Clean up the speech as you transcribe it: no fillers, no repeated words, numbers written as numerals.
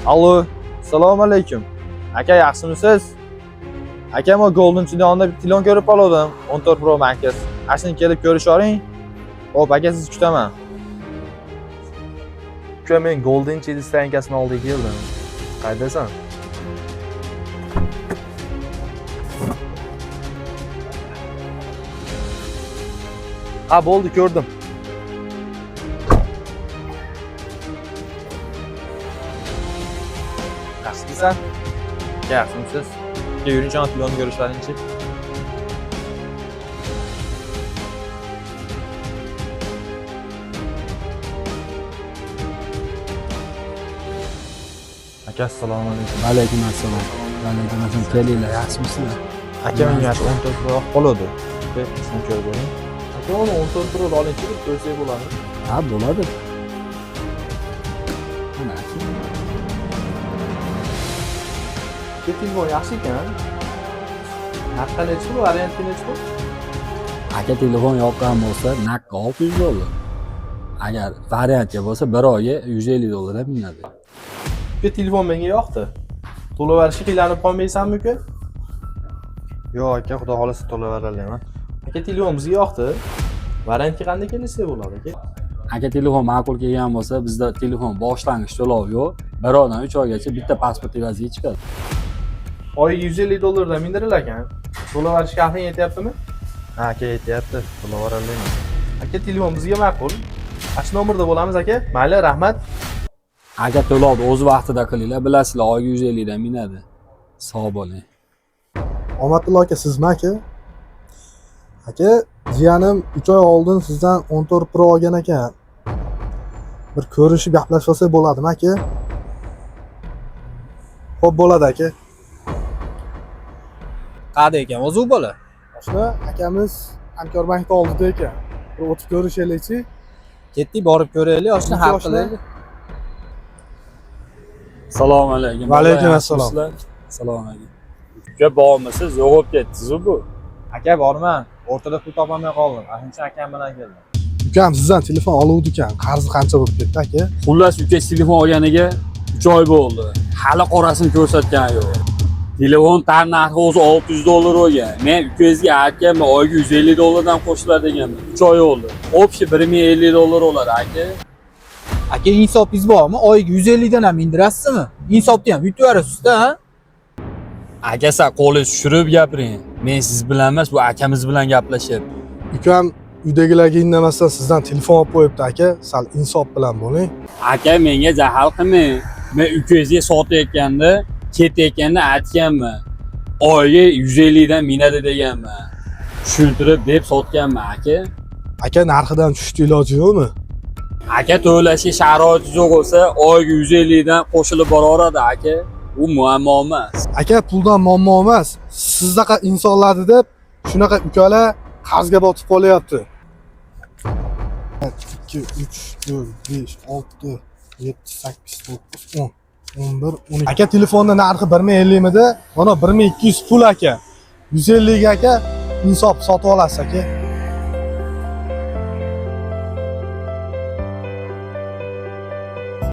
Alo, assalomu alaykum. Aka, yaxshimisiz? Aka, men Golden Chidonda bir telefon ko'rib qoldim. 14 Pro Max. Ashuni kelib ko'rish oling. Xo'p, aka, sizni kutaman. Uka, men Golden Chili stankasini oldiga keldim. Qayerdasan? Ha, bo'ldi, ko'rdim. Yaxshimisan? Aka, yaxshimisiz? Aka, yuring, telefonni ko'rishlaringchi. Aka, assalomu alaykum. Alaykum assalom. Alaykum assalom. Kelinglar, yaxshimisizlar? Aka, menga shu 14 Pro qoladi. Shuni ko'rib oling. Aka, uni 14 Pro olingchi, bir ko'rsak bo'ladi. Ha, bo'ladi. Mana aka. Uka, telefon yaxshi ekan. Narxi nechi pul, varianti nechi pul? Aka telefon yoqqan bo'lsa, naqd 600 dollar. Agar variantga bo'lsa, bir oyga 150 dollardan minadi. Uka, telefon menga yoqdi. To'laverishga qiynalib qolmaysanmi, uka? Yo'q, aka, xudo xolasa to'laverarman. Aka, telefon bizga yoqdi. Variantga qanday kelishsak bo'ladi, aka? Aka telefon ma'qul kelgan bo'lsa, bizda telefon boshlang'ich to'lov yo'q. Bir oydan 3 oygacha bitta pasport evaziga chiqadi. Oyiga 150 dollardan mindirilar ekan. To'laverishga aqling yetyaptimi? Ha, aka, yetyapti. To'laverarman. Aka, telefon bizga ma'qul. Shu nomerda bo'lamiz, aka. Mayli, rahmat. Aka to'lovni o'z vaqtida qilinglar, bilasizlar, oyga 150 dan minadi. Sog' bo'ling. Omadullo aka, sizmi aka? Aka, jiyanim 3 oy oldin sizdan 14 Pro olgan ekan. Bir ko'rishib gaplashib olsak bo'ladimi aka? Xo'p, bo'ladi aka. Qayerda ekan o'zi u bola? Oshna akamiz Hamkorbankda oldida ekan. Bir o'tib ko'rishaylikchi. Ketdik, borib ko'raylik, oshna Necha hal oshna? qilaylik. Assalomu alaykum. Va alaykum assalom. Assalomu alaykum. Uka bormisiz? Yo'q bo'lib ketdingiz bu. Aka, borman. O'rtada pul topolmay qoldim. Ashuncha akam bilan keldim. Ukam sizdan telefon oluvdi ekan. Qarzi qancha bo'lib ketdi aka? Xullas, uka telefon olganiga 3 oy bo'ldi. Hali qorasini ko'rsatgani yo'q. Telefon tar narxi o'zi 600 dollar bo'lgan. Men ukangizga aytganman, oyga 150 dollardan qo'shiladi deganman. 3 oy bo'ldi. Общий 1050 dollar bo'ladi aka. Aka, insofing'iz bormi? Oyiga 150 dan ham indirasizmi? Insofni ham yutib yuborasiz-da, ha? Aka, san qo'lingizni tushirib gapiring. Men siz bilan emas, bu akamiz bilan gaplashyapman. Ukam uydagilarga indamasdan sizdan telefon olib qo'yibdi aka. Sal insof bilan bo'ling. Aka, menga jahl qilmang. Men ukangizga sotayotganda, ketayotganda aytganman. Oyga 150 dan minadi deganman. Tushuntirib deb sotganman aka. Aka, narxidan tushdi, iloji yo'qmi? Aka, to'lashga sharoiti yo'q bo'lsa, oyiga 150 dan qo'shilib boraveradi aka. U muammo emas. Aka, puldan muammo emas. Sizdaqa insonlarni deb shunaqa ukalar qarzga botib qolyapti. 2 3 4 5 6 7 8 9 10 11 12. Aka, telefonni narxi 1050 midi? Mana 1200 pul aka. 150 ga aka insof sotib olasiz aka.